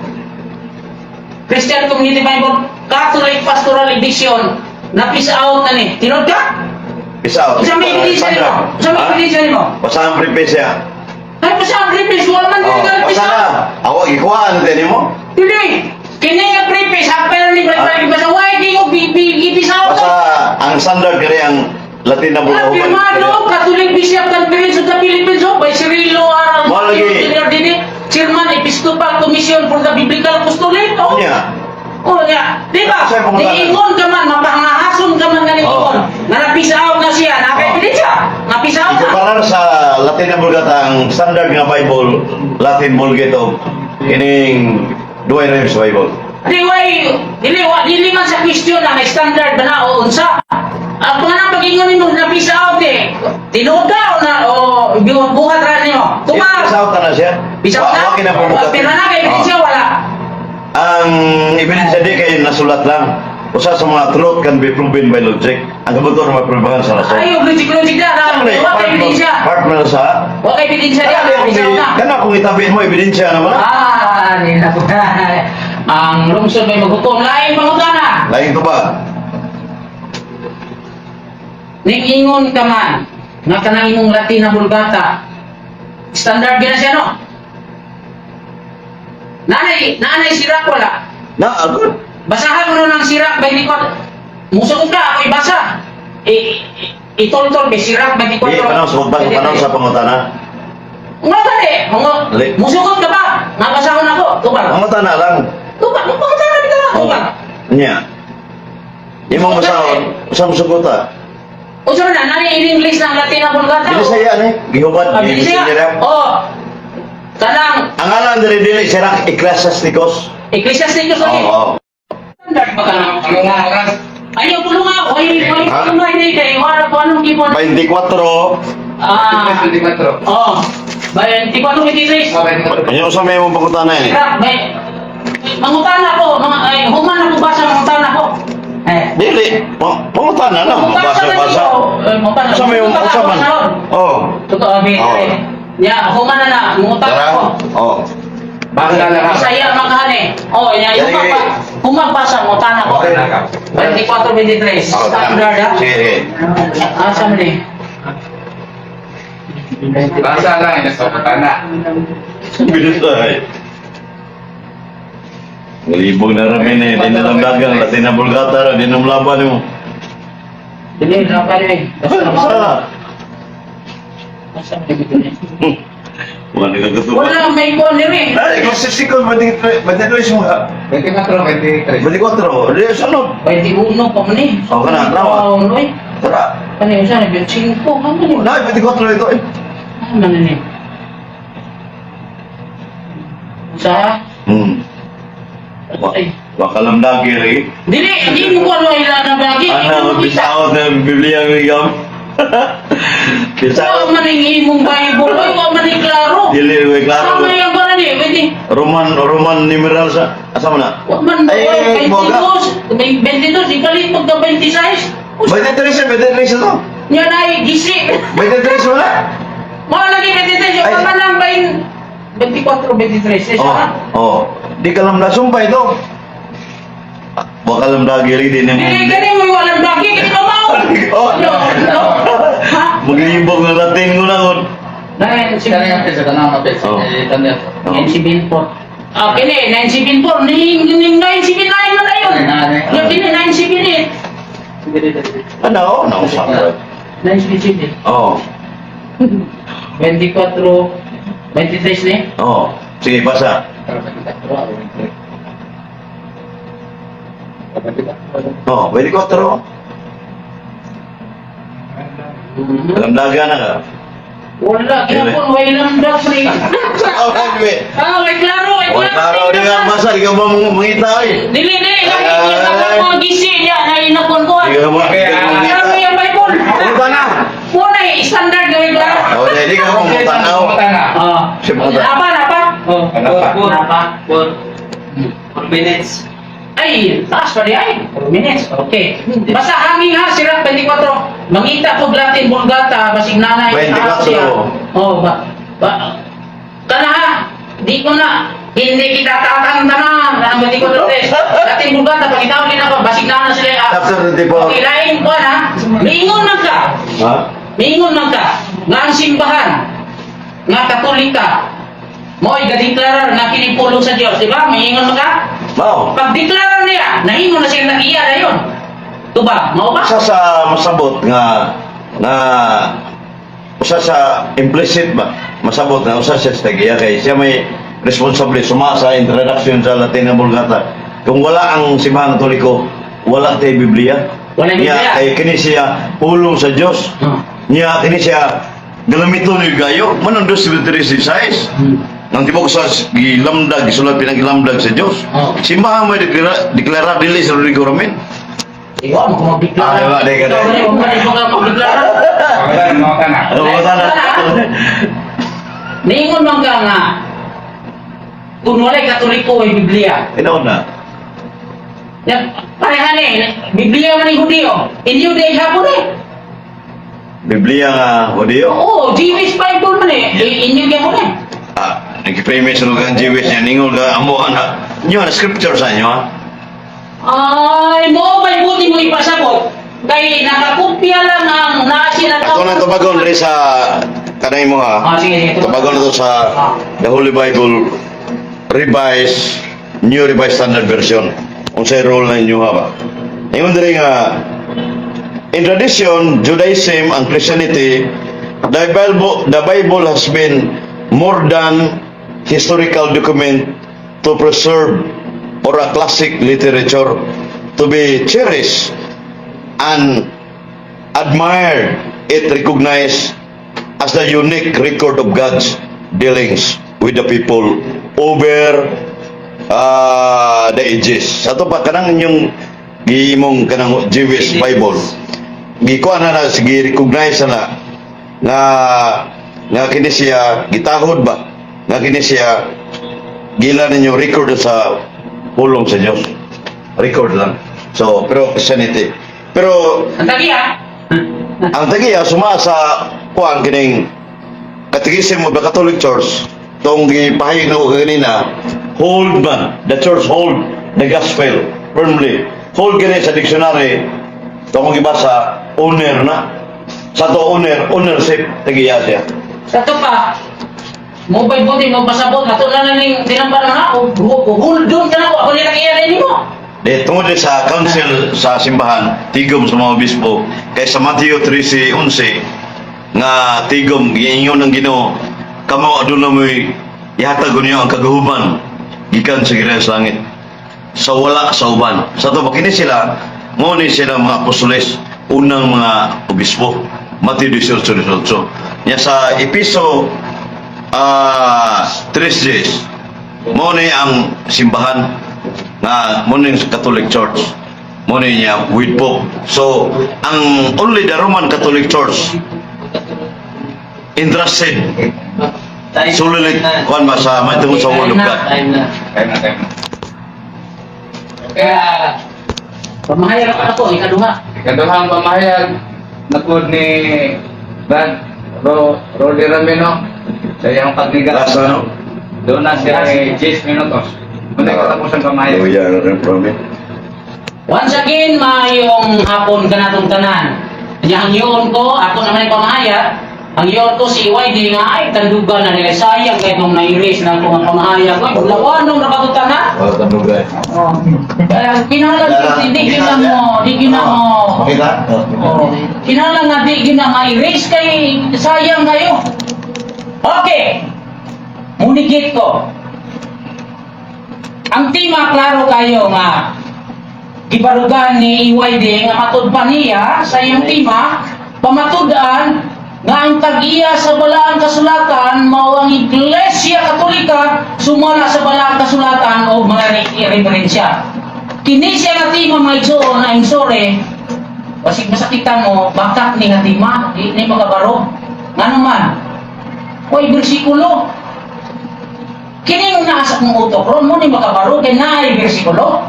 Christian Community Bible, Catholic Pastoral Edition, na peace out na ni. Tinod ka? Peace out. Sa may ebidensya nimo? Sa may Ha? ebidensya nimo? Basta ang preface siya. Ay, basta ang preface, wala man Oh, dili ka peace basta na. out. Ako gikuhaan din nimo. Dili. Kini nga preface, hapel ni Ah. Brad basta why di ko bi peace out. Basta ang standard kani ang Latin na Ah, bulo. pirmado, Catholic Bishop Conference of the Philippines, oh, by Cirilo R. Mao lagi. Jr. Dini, Chairman Episcopal Commission for the Biblical Apostolate, oh. Nya. Oh, ya. Di ba? Sa pangutana. Niingon ka man, mapangahason ka man ganing Oh. ingon. Nga na-peace out na siya, naka-ebidensya. Nga-peace out na. Ikumparar sa Latin na Vulgata ang standard nga Bible, Latin Vulgate o kining Douay Rheims Bible. Di way, dili wa dili man sa question na may standard ba na o unsa. Ang mga pag-ingon nimo na peace out eh. Tinuod ka o na o buhat ra nimo. Tuma. Peace out na siya. Peace out na. Wa kina pumukat. Pero na kay ebidensya wala. Ang ebidensya di kay nasulat lang. Usa sa mga truth can be proven by logic. Ang kabutuan maprubahan sa rason. Ay, logic logic na. Ano eh, Wa kay part mo- ebidensya. Part mo na sa. Wa kay ebidensya Kana diya. Peace out na. kana kung itabi mo ebidensya naman. Ah, nila ko. Ang lungsod may maghukom. Laing pangutana. Laing tubag. Ningingon ka man nga kanang imong Latina Vulgata. Standard gyud na siya no. Nanay, nanay sirak wala. Na agad. Basahan mo na ng sirak 24. Musugot ka, ako ibasa. Itoltol, may sirak 24. Di panaw sa pagbasa panaw sa pangutana. Nga gani, mga musugot ka ba? Nga basahon ako. Tubag. Pangutana lang. Tubag, mo pangutana bitaw. Tubag. Nya. Imong basahon, usang sugota. Unsa man na nani in English ng Latin ang Vulgata? Binisaya ni, gihubad Ah, ni Binisaya. Binisaya. Oh. Kanang Ang ngalan diri dili Sirach Ecclesiasticus. Ecclesiasticus lagi. Oo. Standard ba ka na? Anong oras? Ayaw tulong ako. Ay, ay, Ha? tulong na kay wala ko anong gipon. 24. Ah. 24. Oh. 24 23. Ah, 24. Ano sa may mong pangutana ini? Ra, may mangutana ko, mga ay, human ako basa mangutana ko. Eh. Dili, pangutana na, Mabasa mabasa-basa. Mabasa. Sa may mong usapan. Oh. Totoo, abi. Oh. Ya, human na na, mangutana Tara. ko. Oh. Basa lang ha. Bisaya man eh. Oh, nya Sige. human pa. Human pa sa mangutana ko. Okay. 24 23. Oh, tara. Standard ah. Sige, sige. Asa man eh. Basa lang, ina sa pangutana. Binisay. Nalibog na rami ni, di na lang dagang, Latin na Vulgata, ra, di na mlaban mo. Dili na pa rin. Basta. Basta man eh. Wala ka katuwa. Wala may kuan diri. Ay, Ecclesiasticus, 23 mo ha. 24, 23. 24, di, sunod. 21 pa man eh. Oh, kana, tama. Oh, no eh. Tara. Ano yun siya? 25. Ano yun? Na, 24 ito eh. Ano man eh? Sa? Ay. Wakalamdagi rin. Dili, hindi mo ko ano ila na bagi. Ano, bisaot na Biblia ng igam. Wa Bisaot. man ang imong Bible. Ay, wa man ang klaro. Dili, we klaro. Sama yung ba ni? Pwede. Roman numeral sa, asa mo na? Wa man Ay, ay, ay, boga. 22. May 22, ikalit pagka 26. 23, 23 ito. Nya na ay gisi. 23 wala. Mao lagi 23, Ay. yung man lang ba yung 24, 23. Eh, Oh, siya. oh. Di ka lang nasumpay ito. Baka lang dagi rin din Dili gani mo walang bagi kay mao. Oh. No, no. Ha? Maglibog ng Latin ko na kon. Nine Kaya nga pesa, tanong nga pesa. Oh. Eh, tanda. Oh. 974. Ah, kini 974 ning ning 979 na na yun. Ay, Yung kini 978. Ano? Nausap. 977. Oh. 24 23 ni. Oh. Sige, basa. Oh, 24. Alam daga na ka. Wala gyapon way lamdak ni. Oh, anyway. Ah, way klaro, way Oh, klaro, di ka basa, di ka ba mangita eh. Dili dili Ay. lang mga gisi niya na inakon ko. Di ka ba Okay, di ka mangita. Klaro yung Bible. Punta na. Muna standard gawin klaro. Oh, di ka mo tanaw. Pangutana. Ah. Siya punta. Napa, napa. Oh, Ano pa? Napa. 4 minutes. Ay, taas pa di ay. 4 minutes. Okay. Basta hangin ha, Sirach 24. Mangita ko Latin Vulgata, basig nanay. 24. Oh, ba, ba. Kana ha, di ko na. Hindi kita tatantanan. Ang 24 tres. Latin Vulgata, pagitaw din ako, basig nanay sila. Ah. Chapter 24. Okay, lain ko ha. Miingon man ka. Ha? Miingon man ka. Nga ang simbahan, nga Katolika, mo'y gadeklarar nga kini pulong sa Dios, di ba? Miingon man ka? Mao. Pagdeklara niya, nahingon na sila iya na yun. Tuba, mao ba? Usa sa masabot nga nga usa sa implicit ba masabot nga usa siya sa tagiya kay siya may responsable suma sa introduction sa Latin na Vulgata. Kung wala ang simbahan Katoliko, wala tay Biblia. Wala Niya, Biblia. kay kini siya pulong sa Dios. Niya kini siya galamiton ni gayo manong 2.36. Nang tibok sa gilamdag, gisulat pinagilamdag sa Dios. Oh. Simbahan mo deklara deklara dili sa Rodrigo Ramin. Ikaw mo kung magdeklara. Ah, diba, di ka, di. Ikaw mo kung magdeklara. Pangutana, pangutana. Ano ba na? Niingon man ka nga, kung wala'y Katoliko ay Biblia. Inoon na. Ya, parehan eh, Biblia man ni Hudiyo. Inyo day hapon eh. Biblia nga Hudiyo. Oo, Jewish Bible man eh. Inyo gyapon eh. Ah, nagki-premise ang Jewish niya ningol ka amo ana. Inyo na scripture sa inyo ha. Ay, mo may buti mo ipasabot. Kay nakakopya lang ang naasin ang Ato na tubagon diri sa kanay mo ha. Ah, sige, sige. Tubagon na to sa The Holy Bible Revised New Revised Standard Version. Unsay role na inyo ha ba? Ingon diri nga in tradition, Judaism and Christianity, the Bible has been more than historical document to preserve or a classic literature to be cherished and Admired it, recognized as the unique record of God's dealings with the people over the ages. Sa ato pa, kanang inyong giimong kanang Jewish Bible, gikuha na na, sige, recognize na nga nga kini siya gitahod ba nga kini siya gila ninyo record sa pulong sa Dios, record lang. So pero Christianity, pero Ang tagiya. Ang tagiya suma sa kuan kining Catechism of the Catholic Church, tong gipahayag na ko kanina, hold man the church, hold the gospel firmly. Hold kini sa dictionary tong gibasa, owner na sa to, owner, ownership, tagiya siya. Sa to pa, mo ba'y buti mo pasabot, ato na lang ning tinambal na ako, hold doon ka na ako, ako nila kaya nimo. De, tungod din sa council sa simbahan, tigom sa mga obispo, kay sa Mateo 13:11, nga tigom, giingon ng Ginoo, kamo aduna mo'y ihatag niyo ang kagahuman gikan sa ginoo sa langit sa wala sa uban. Sa to kini sila, mo ni sila mga apostoles, unang mga obispo. Mateo 18:18. Nya sa Episo 3:10, mo ni ang simbahan nga mo ni Catholic Church. Mo ni niya with Pope. So, ang only the Roman Catholic Church interested Time solely na. kuan ba sa may tungod sa Word of God. Time na. Time na, time na. Kaya, Pamahayag ako, ikaduha. Ikaduhang pamahayag na po ni Brad Rolly Ramino sa iyang pagniga. Last na, no? Doon na siya ay 10 minutos. Muna katapos ang pamahayag. Hallelujah, Lord, promise. Once again, maayong hapon kanatong tanan. Nya ang yun ko, ako naman ay pamahayag. Ang yun ko si EYD nga ay tandugan na nila. Sayang kahit nung nairis na ako nga pamahayag. Ay, bulawanong na tanan. Oh, tandugay. Oh. Kaya kinahanglan hindi gyud na mo, di gyud na mo. Makita? Oh. Kinahanglan nga di gyud na ma-erase kay sayang kayo. Okay. Munigit ko. Ang tema, klaro kayo nga gibarugan ni EYD nga matud pa niya sa iyang tema, pamatud-an nga ang tag-iya sa Balaang Kasulatan mao ang Iglesia Katolika sumala sa Balaang Kasulatan o mga referensya. Kini siya nga tema, mga igsoon, I'm sorry, basig masakitan mo, bakak ni nga tema, di ni makabaro. Ngano man? Way bersikulo. Kini nung naa sa akong utok ron mo ni makabaro kay naay bersikulo.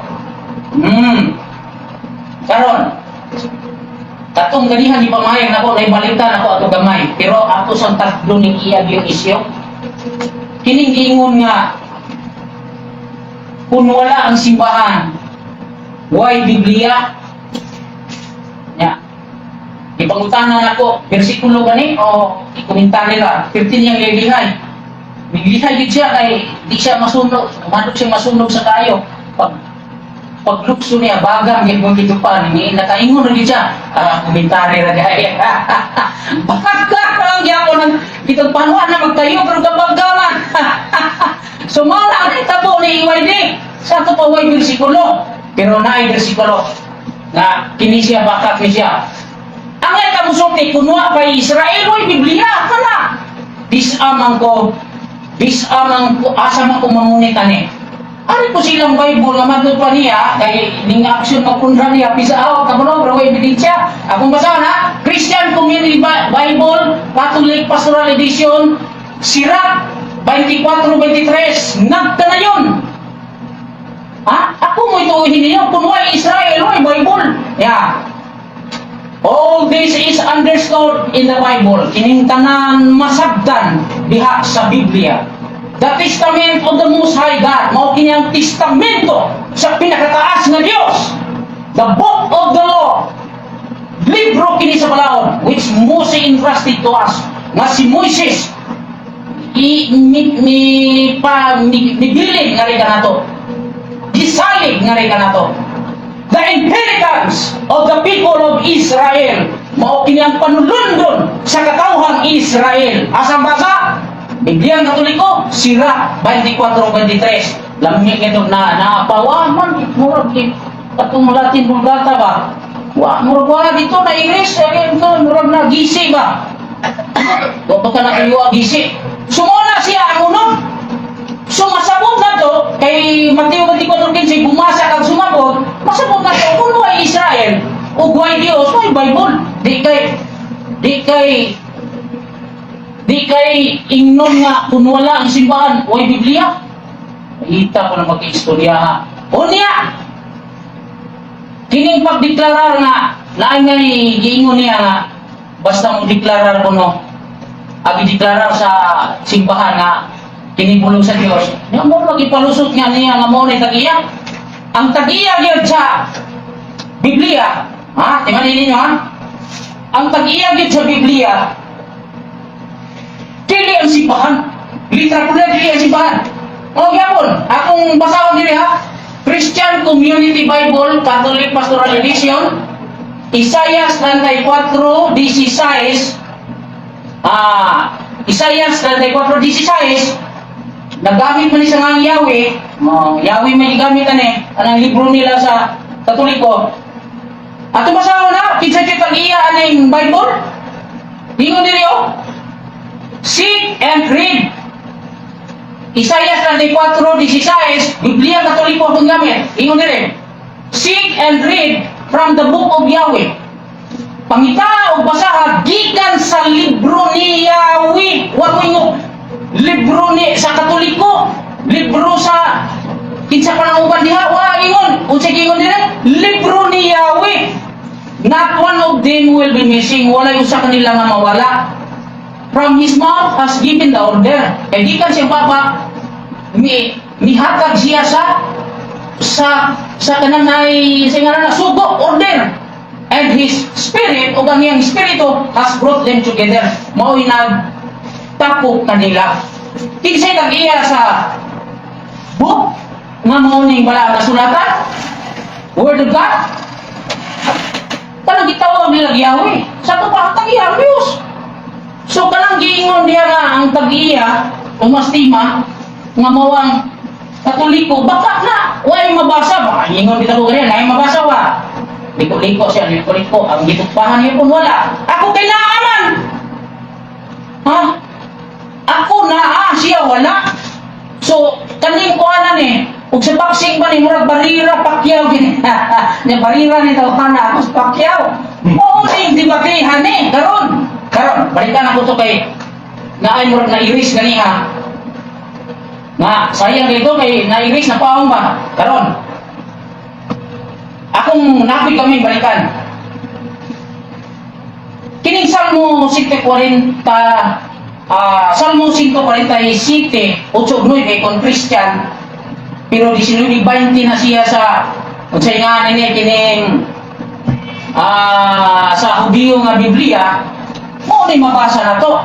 Karon, katong ganihan ipamahayag nako, naibalitan ako ato gamay, pero ato sang tatlo ning iyag yung isyo. Kining giingon nga kung wala ang simbahan, why Biblia? Nya. Ipangutana nako, bersikulo gani o ikomentary ra. 15 niyang lilihay. Miglihay gid siya kay di siya masunog, madok siya masunog sa kayo. Pag paglukso niya bagang gyud mong gitupan ni nakaingon ra gid siya, ah, komentary ra diay. Bakit ka lang gyapon ang kitang panuan na magtayo pero kapag man sumala ang itabo ni EYD sa ato pa way bersikulo, pero naay bersikulo nga kini siya, bakat ni siya. Ang ay kamusulti kunwa kay Israel way Biblia kana disamang ko, disamang ko, asa man ko mangunit ani. Ari ko silang Bible nga matod pa niya kay ning action magkundra niya bisa out ka mo pero way ebidensya. Akong basahan ha, Christian Community Bible Catholic Pastoral Edition, Sirach 24:23, nagkanayon. Ha? Ako mo ituuhin ninyo kung way Israel way Bible. Yeah. All this is understood in the Bible. Kining tanan masabdan diha sa Biblia. The Testament of the Most High God, mao kini ang testamento sa pinakataas nga Dios. The Book of the Law. Libro kini sa balaod which Moses entrusted to us. Nga si Moises i mi, mi pa mi, mibilin nga rin kanato. Gisalig nga rin kanato. The inheritance of the people of Israel. Mao kini ang panulundon sa katawhang Israel. Asang basa? Biblia Katoliko, Sirach 24:23. Lami nito na naapawa man murag atong Latin Vulgata ba? Wa, murag wala dito na English, ay ito, murag na gisi ba? Wa pa ka na gisi. So mo na siya ang unod. So masabot na to, kay Mateo 24:15, bumasa kag sumabot, masabot na to, kung way Israel, ug way Dios, way Bible. Di kay ingnon nga kung wala ang simbahan, way Biblia. Kita ko na mag-istorya ha. Unya, kining pagdeklarar nga, naay ngay giingon niya nga, basta mo deklarar ko no, abi deklarar sa simbahan nga, kining pulong sa Dios. Nga mo lagi palusot nga niya nga mo ni tagiya. Ang tagiya gyud sa Biblia, ha? Tingnan ninyo ha. Ang tagiya gyud sa Biblia, dili ang simbahan. Litra po na dili ang simbahan. O gyapon, akong basahon diri ha. Christian Community Bible, Catholic Pastoral Edition, Isaiah 34:16. Isaiah 34:16, nagamit man ni siya nga ang Yahweh, oh, Yahweh may gigamit ani, anang libro nila sa Katoliko. Ato basahon na, kinsa gyud ang iya aning Bible? Ingon diri oh. Seek and read. Isaiah 34:16, Biblia Katoliko akong gamit. Ingon diri. Seek and read from the book of Yahweh. Pangita o basaha gikan sa libro ni Yahweh. Wa ko ingon libro ni sa Katoliko, libro sa kinsa pa nang uban diha, wa ingon. Unsa ingon diri? Libro ni Yahweh. Not one of them will be missing. Wala usa kanila nga mawala. From his mouth has given the order. Kay gikan siyang baba, mi mihatag siya sa kanang ay sa ngalan na sugo order. And his spirit o ang iyang espiritu has brought them together. Mao'y nagtapok kanila. Kinsay nag-iya sa book nga mao ning wala nga sulatan? Word of God? Kanang gitawag nila Yahweh. Sa to pa ang tag-iya ang Diyos. So kanang giingon diha nga ang tag-iya o mastima nga mao ang Katoliko, baka na way mabasa baka ingon bitaw ko ganyan, ay mabasa wa. Liko-liko siya, liko-liko. Ang gitugpahan niya kung wala. Ako kay naaman. Ha? Ako naa, siya wala. So, kaning kuhanan eh, ug sa boxing ba ni murag barira Pacquiao gini. Nya barira ni tawhana ako sa Pacquiao. Oo ning debatehan eh karon. Karon, balikan ako to kay naay murag na-iris ganiha. Nga sayang dito kay na-iris na paong ba karon. Akong napi kami balikan. Kining Salmo 140, Salmo 147, 8, 9 kung Christian, pero 19-20 na siya sa unsay nga nini kining sa Hudiyo nga Biblia, mo ni mabasa na to.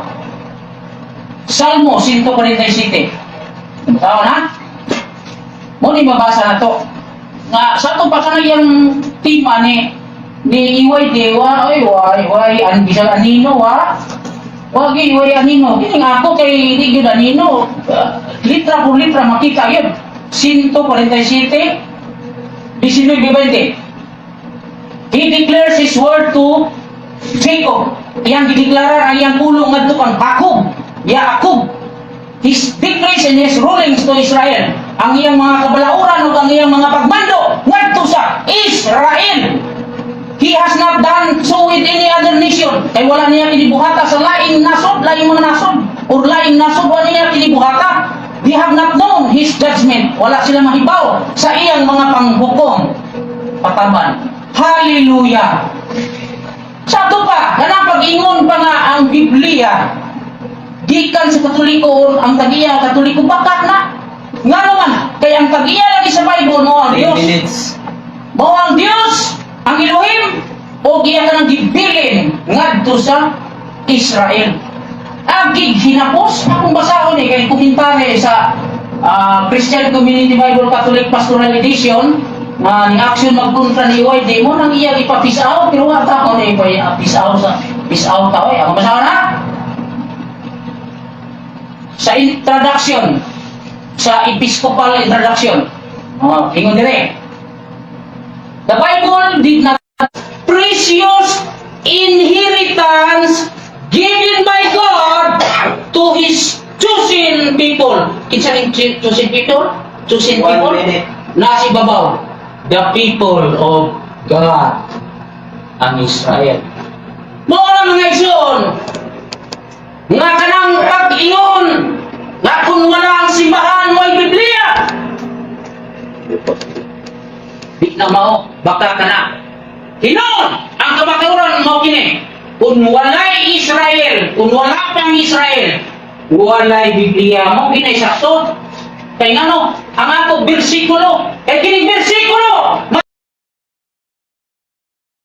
Salmo 147. Tao na? Mo ni mabasa na to. Nga sa to pa kanang tema ni EYD wa oy wa way an bisan anino wa wagi way anino kini nga ako kay di gyud anino. Litra por litra makita yun. 147 19-20. He declares his word to Jacob. Iyang gideklarar ang iyang pulong ngadto kang Jacob. Yacob. His decrees and his rulings to Israel. Ang iyang mga kabalauran ug ang iyang mga pagmando ngadto sa Israel. He has not done so with any other nation. Kay wala niya kinibuhata sa laing nasod, laing mga nasod, or laing nasod, wala niya kinibuhata. They have not known His judgment. Wala sila mahibaw sa iyang mga panghukom. Pataban. Hallelujah! Sa ato pa, kanang pag-ingon pa nga ang Biblia, gikan sa Katoliko or ang tagiya Katoliko, bakat na. Nga naman, kay ang tagiya lagi sa Bible mo ang 3 Dios. Minutes. Mao ang Dios, ang Elohim, o giya ka ng gibilin ngadto sa Israel. Agig hinapos, akong basahon eh, kay komentary sa Christian Community Bible Catholic Pastoral Edition, nga ni action magkontra ni EYD mo nang iya ipa-peace out, pero wa ta ko ni ipa-peace out sa peace out ta oy. Ako basahon na sa introduction, sa Episcopal introduction. Oh, ingon dire. The Bible did not pre precious inheritance given by God to His chosen people. Kinsa ning chosen people? Chosen One people? minute. Nasi babaw. The people of God. Ang Israel. Mao na, mga igsoon, nga kanang pag-ingon nga kung wala ang simbahan, way Biblia. Di na mao, baka kana. Hinon, ang kamatuoran mao kini. Kung walay Israel, kung wala pang Israel, walay Biblia, mao kini sakto. Kay ngano, ang ako bersikulo, kay kini bersikulo,